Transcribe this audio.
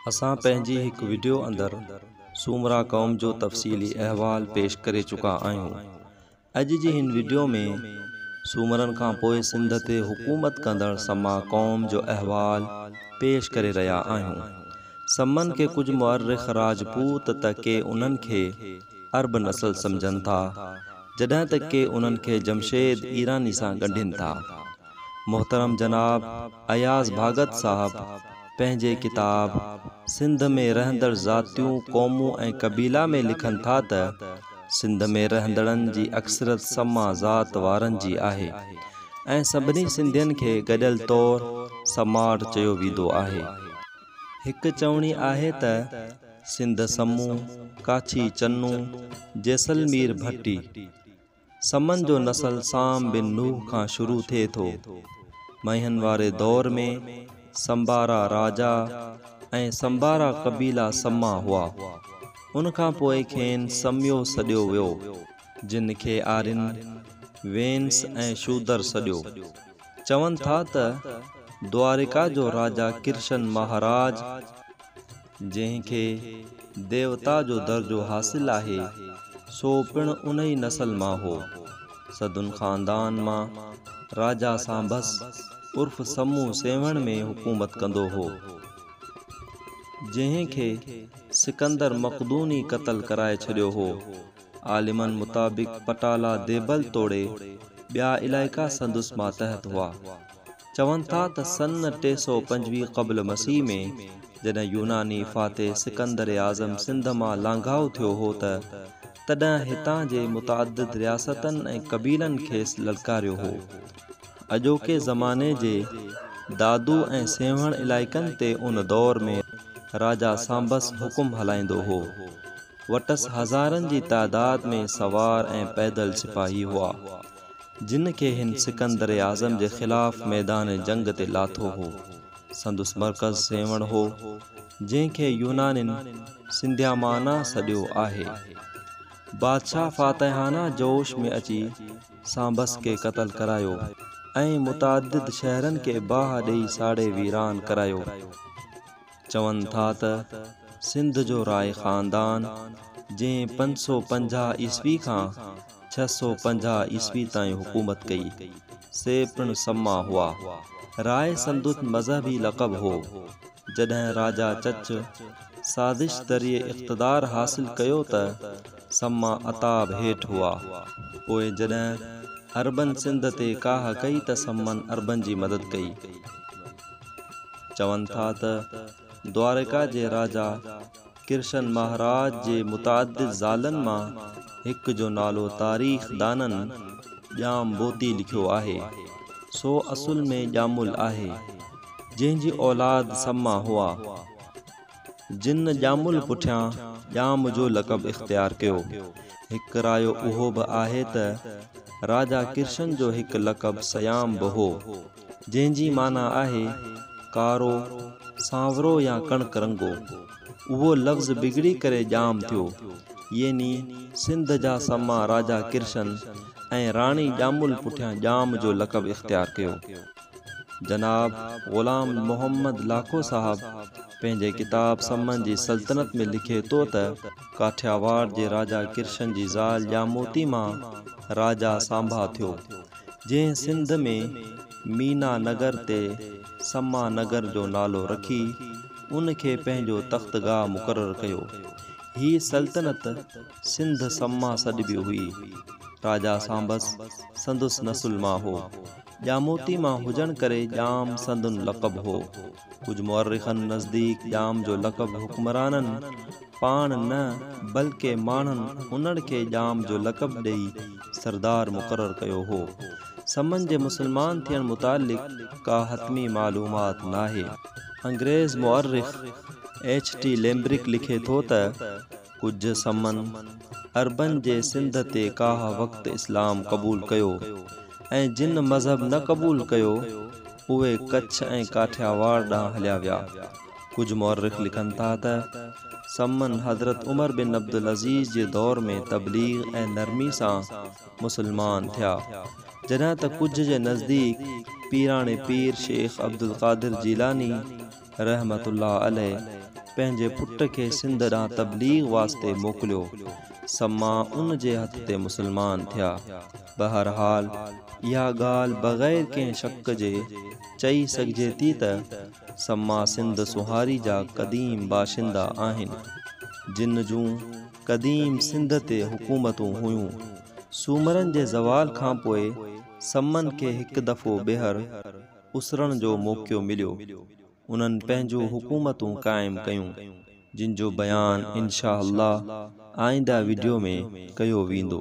اسان پنهنجي هڪ وڊيو اندر سومرا قوم جو تفصيلي احوال پيش ڪري چڪا آهيون. اڄ جي هن وڊيو ۾ سومرن کان پوء سنڌ تي حڪومت ڪندڙ سما قوم جو احوال پيش ڪري رهيا آهيون. سمن کي ڪجهه مؤرخ راجپوت ته ڪي انهن کي عرب نسل سمجهن ٿا، جڏهن ته ڪي انهن کي جمشيد ايراني سان ڳنڍين ٿا. محترم جناب اياز ڀاڳت صاحب پنهنجي ڪتاب سنڌ ۾ رهندڙ ذاتيون، قومون ۽ قبيلا ۾ لکن ٿا ته، سنڌ ۾ رهندڙن جي اڪثريت سما ذات وارن جي آهي ۽ سڀني سنڌين کي گڏيل طور سماٽ چيو ويندو آهي. هڪ چوڻي آهي ته، سنڌ سمون، ڪاڇي چنو، جيسلمير ڀٽي. سمن جو نسل سام بن نوح کان شروع ٿئي ٿو. مهين واري دور ۾ سمبارا راجا ۽ سمبارا قبيلا سما هئا. ان کان پوء کين سميو سڏيو ويو. جن کي آرين، وينس ۽ شودر سڏيو. چون ٿا ته دوارڪا جو راجا ڪرشن مهاراج، جنهن کي ديوتا جو درجو حاصل آهي، سو پڻ انهي نسل مان هو. سدن خاندان مان راجا سانڀس عرف سمو سيوهڻ ۾ حڪومت ڪندو هو، جنهن کي سڪندر مقدوني قتل ڪرائي ڇڏيو هو. عالمن مطابق پٽالا ديبل توڙي ٻيا علائقا سندس ماتحت هئا. چون ٿا ته سن 325 قبل مسيح ۾ جڏهن يوناني فاتح سڪندر اعظم سنڌ مان لانگهائو ٿيو هو ته تڏهن هتان جي متعدد رياستن ۽ قبيلن کيس للڪاريو هو. اڄوڪي زماني جي دادو ۽ سيوهڻ علائقن تي ان دور ۾ راجا سانبس حڪم هلائيندو هو. وٽس هزارن جي تعداد ۾ سوار ۽ پيدل سپاهي هئا، جن کي هن سڪندر اعظم جي خلاف ميدان جنگ تي لاٿو هو. سندس مرڪز سيوهڻ هو، جنهن کي يونانين سنڌيامانا سڏيو آهي. بادشاهه فاتحانه جوش ۾ اچي سانبس کي قتل ڪرايو ۽ متعدد شهرن کي باهه ڏيئي ساڙي ويران ڪرايو. چون ٿا ته سنڌ جو راء خاندان جنهن 550 عيسوي کان 650 عيسوي تائين حڪومت ڪئي، سي پڻ سما هئا. راء سندس مذهبي لقب هو. جڏهن راجا چچ سازش ذريعي اقتدار حاصل ڪيو ته سما عتاب هيٺ هئا. پوء جڏهن عربن سنڌ تي ڪاهه ڪئي ته سمن عربن جي مدد ڪئي. چون ٿا ته دوارڪا جي راجا ڪرشن مهاراج جي متعدد زالن مان هڪ جو نالو تاريخ دانن ڄام بوتي لکيو آهي، سو اصل ۾ ڄامل آهي، جنهن جي اولاد سما هئا. جن ڄامل پٺيان ڄام جو لقب اختيار ڪيو. هڪ رايو اهو به آهي ته راجا ڪرشن جو هڪ لقب سيام به هو، جنهن جي معنيٰ آهي ڪارو، سانورو يا ڪڻڪ رنگو. اهو لفظ بگڙي ڪري ڄام ٿيو. يعني سنڌ جا سما راجا ڪرشن ۽ راڻي ڄامل پٺيان ڄام جو لقب اختيار ڪيو. جناب غلام محمد لاکو صاحب پنهنجي ڪتاب سمن جي سلطنت ۾ لکي ٿو ته، ڪاٺياواڙ جي راجا ڪرشن جي زال ڄاموتي مان راجا سانڀا ٿيو، جنهن سنڌ ۾ مينا نگر تي سما نگر جو نالو رکي ان کي پنهنجو تختگاهه مقرر ڪيو. هي سلطنت سنڌ سما سڏبي هئي. راجا سانبس سندس نسل مان هو. ڄاموتي مان هجڻ ڪري ڄام سندن لقب هو. ڪجهه مؤرخن نزديڪ ڄام جو لقب حڪمرانن پاڻ نه بلڪه ماڻهن انڙ کي ڄام جو لقب ڏئي سردار مقرر ڪيو هو. سمن جي مسلمان ٿيڻ متعلق ڪا حتمي معلومات ناهي. انگريز مؤرخ ايڇ ٽي ليمبرڪ لکي ٿو ته. ڪجهه سمن عربن جي سنڌ تي ڪاهه وقت اسلام قبول ڪيو ۽ جن مذهب نه قبول ڪيو اهي ڪڇ ۽ ڪاٺياواڙ ڏانهن هليا ويا. ڪجهه مؤرخ لکن ٿا ته سمن حضرت عمر بن عبدالعزيز جي دور ۾ تبليغ ۽ نرمي سان مسلمان ٿيا، جڏهن ته ڪجهه جي نزديڪ پيراڻي پير شيخ عبدالقادر جيلاني رحمة الله عليه. پنهنجي پٽ کي سنڌ ڏانهن تبليغ واسطي موڪليو. سما ان جي هٿ تي مسلمان ٿيا. بهرحال اها ڳالهه بغير ڪنهن شڪ جي چئي سگهجي ٿي ته سما سنڌ سونهاري جا قديم باشندا آهن، جن جون قديم سنڌ تي حڪومتون هيون. سومرن جي زوال کانپوء سمن کي هڪ دفعو ٻيهر اسرڻ جو موقعو مليو. انهن پنهنجون حڪومتون قائم ڪيون، جن جو بيان انشاء الله آئنده وڊيو ۾ ڪيو ويندو.